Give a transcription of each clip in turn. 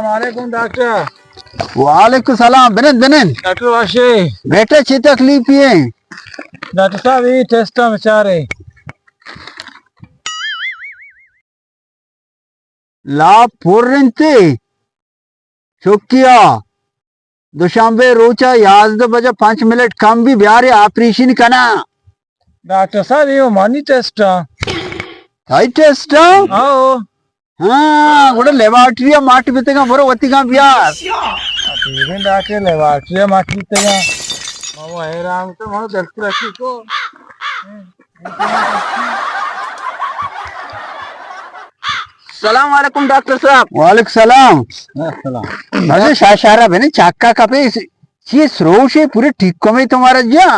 السلام علیکم ڈاکٹر۔ وعلیکم السلام، بنند، بنند۔ ڈاکٹر واشے۔ بیٹا، چی تکلیفی ایں؟ ڈاکٹر صاحب، اے ٹیسٹ ءَ بچارے۔ لاپ پر انت۔ چکیا، دوشنبے روچا یازدہ بجہ پنچ منٹ کم بی، بیارے آپریشن کناں۔ ڈاکٹر صاحب، اے منی ٹیسٹ ءَ۔ تئی ٹیسٹ ءَ؟ آؤ۔ ہاں، گڑا لیبارٹری ءَ مٹ بیتگاں، برو وتیگاں بیار۔ دیریں ڈاکٹر، لیبارٹری ءَ مٹ بیتگاں۔ ما وہ حیران تو ما دسترسی کو۔ السلام علیکم ڈاکٹر صاحب۔ وعلیکم السلام۔ السلام۔ بس شاشارا بنے چکا کپے، چی سروشے پورے ٹھیک کمے تمہارا جا۔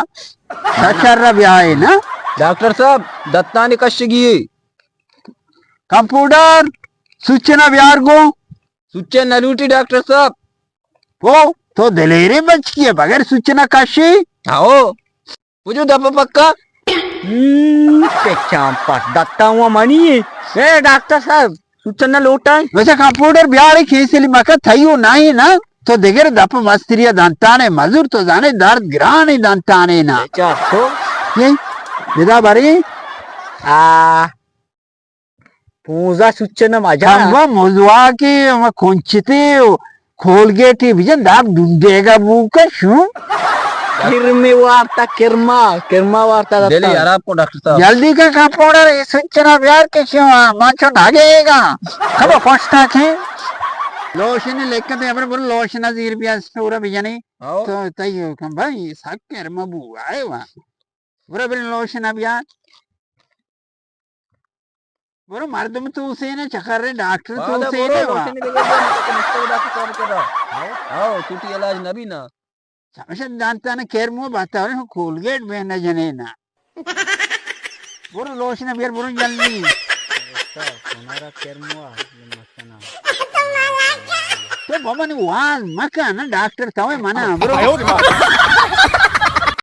شاشارا بیائے نا۔ ڈاکٹر صاحب، دتانی کشگی۔ کمپاؤڈر، سوچنا بیار گو۔ سوچن نہ لوٹی ڈاکٹر صاحب۔ وہ تو دلیرے بچکی ہے، بغیر سوچنا کشی۔ آؤ۔ وجو دپ پکا۔ ہم، چے چامپا، دتا ہوا منی ہے۔ اے ڈاکٹر صاحب، سوچن نہ لوٹائیں۔ ویسے کمپاؤڈر بیاڑے کھیسلی مکا تھئیو نہ ہے نا، تو دگر دپ مستری دنتانے مزور تو زانے درد گرانے دنتانے نا۔ اے چار تو۔ یہ، بدا بری۔ آ۔ پونزدہ سوچن مجا۔ کمبا مزواکی، ہما کنچتی، کولگیٹی بجن، داب ڈنڈیگا بوکا شو۔ کرمی وارتا، کرما، کرما وارتا دتا۔ دلی خراب کو ڈاکٹر صاحب۔ جلدی کا کمپاؤڈر، اے سوچنا بیار کہ شو، ما چو ناگے گا۔ کبا پشتا کھے۔ لوشن لکھتے، ہمرے بول لوشن زیر بیا سٹورا بجنی۔ آؤ۔ تو تئی کم بھائی، سک کرما بو آئے وا۔ برو بل لوشن بیار۔ برو مردم تو حسین چکر ڈاکٹر تو حسین۔ ہاؤ، تو تی علاج نبی نا۔ سمجھ دانتا نا کرمو بتا، کولگیٹ بہ نہ جنے نا۔ برو لوشن بیار، برو جلدی۔ تو بابا نے واز مکن نا ڈاکٹر تو منا، برو۔